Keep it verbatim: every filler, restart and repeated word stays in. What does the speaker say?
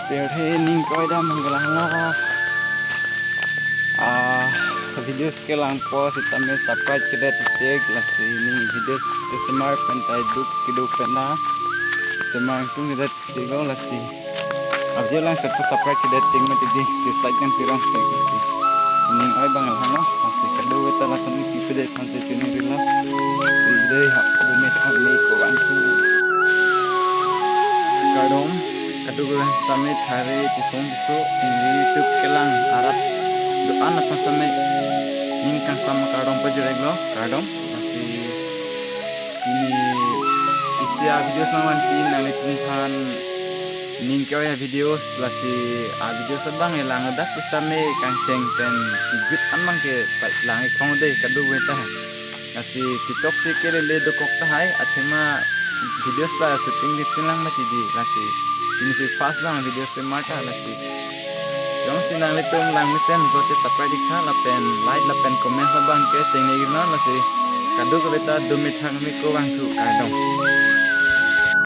Pirthe ning ke-oi dam kelang lo. Ah, videos kelangpo sitame subscribe kedet tik lasi ning videos kesemar pen ta duk kedo pen ta semar tung kedet tik lo lasi. Video lang seta subscribe kedet tik mati di dislike kan pirang tik lasi. Ning oi abang lang lo lasi kadokave ta lason kepedet kan si tuning rilo. Ri dei ha dumi thang ni ko bang tu. Kardom, kadokave sitame thari tisong tiso, neli YouTube kelang arat do-an aphan sitame ning kangsam kardom pajir-iklo, kardom. Lasi pini isi a-videos nangvanpi nanglitum aphan ning ke-oi a-videos lasi a-videos abang elang dak pusitame kangcheng pen kejut an abang ke pa-, lang-ik thong dei kadokave ta. Lasi kechok si kelele dokok tahai, athema videos ta shooting di pinlang mati di lasi. Ini si first abang videos semar ta lasi. Jongsi nanglitum langmesen pulote subscribe iktha lapen like lapen comment abang ke chengne iknon lasi. Kadokave ta dumi thang ni ko bang tu kardom.